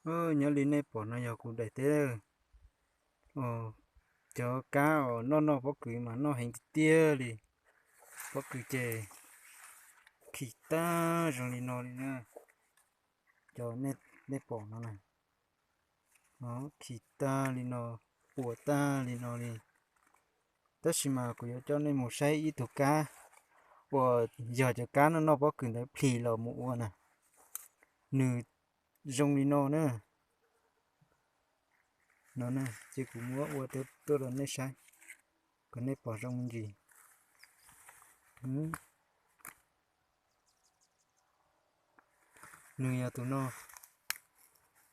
Nyob li nej pom no yog kuv daim teb. Cov kab uas noj noj pob kws mas noj heev tiag tiag li. Pob kws ces khi tag zoo li no li na. Cov nej pom no na, khi tag li no, puas tag li no li. Tab sis mas kuv yuav coj nej mus saib ib tug kab uas yog cov kab noj noj pob kws ntawd plhis los mus ua na. Nws zoo li no na. No ces kuv muab ua tuaj rau nej saib kom nej pom zoo me ntsis. Nws yog tus no,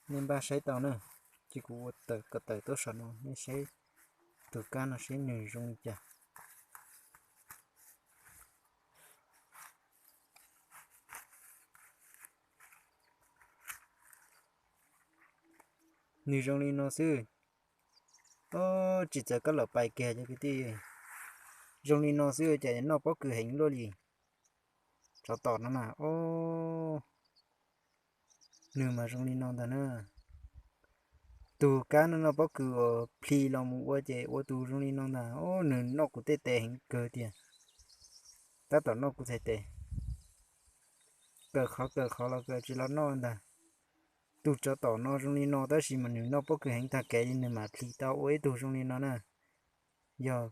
nej npaj saib tau na. Ces kuv ua tawm kom tawm tuaj saum no nej saib tus kab no seb nws zoo li cas. Nws zoo li no xwb. Tsis txawv koj los pais kiag cov kwv tij. Zoo li no xwb cas noj pob kws heev luaj li. Tsov tom no mas, nws mas zoo li no ntag na. Tus kab no noj pob kws uas plhis los mus ua ces ua tus zoo li no ntag. Nws noj kuv tej tes heev kawg tiag. Tab tom noj kuv txhais tes. Kawm qhov kawm qhov los kawm tsis los noj ntag. Tus tsov tom no zoo li no tab sis mas nws noj pob kws heev tag kev li nws mam plhis tau ua ib tug zoo li no na. Yog